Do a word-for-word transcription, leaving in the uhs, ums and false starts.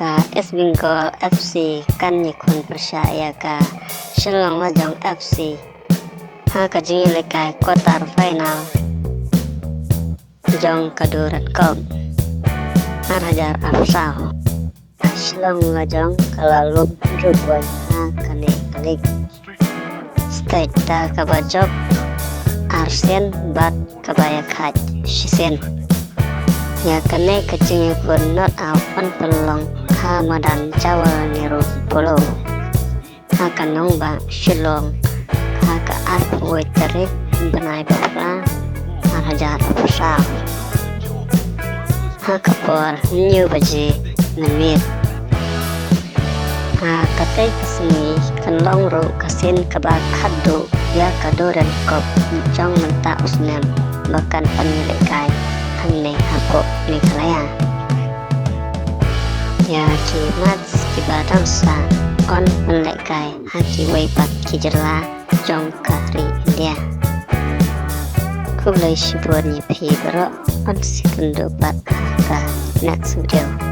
Ka East Bengal F C kan ïakhun pyrshah ïa ka Shillong Lajong F C ha ka jingïalehkai quarter final jong ka Durand Cup ar hajar arphew saw. Shillong Lajong ka la lum hynriew point ha kane ka league. Stage da kaba jop arsien bad kaba ïakhaid shisien. Ïa kane ka jingïakhun knockout yn pynlong ha madan Jawaharlal Nehru Polo ha ka nongbah Shillong ha ka arphew wei tarik bnai ba phra ar hajar arphew saw ha ka por hynñiew baje mynmiet. Ha katei ka sngi kan long ruh ka sien kaba khatduh ïa ka Durand Cup jong mynta u snem ba kan pynïalehkai hangne hapoh Meghalaya. Ïa ki match kiba dang sah yn pynlehkai ha kiwei pat ki jylla jong ka ri India. Khublei shibun ïa phi baroh, yn sa ïakynduh pat ha ka next video.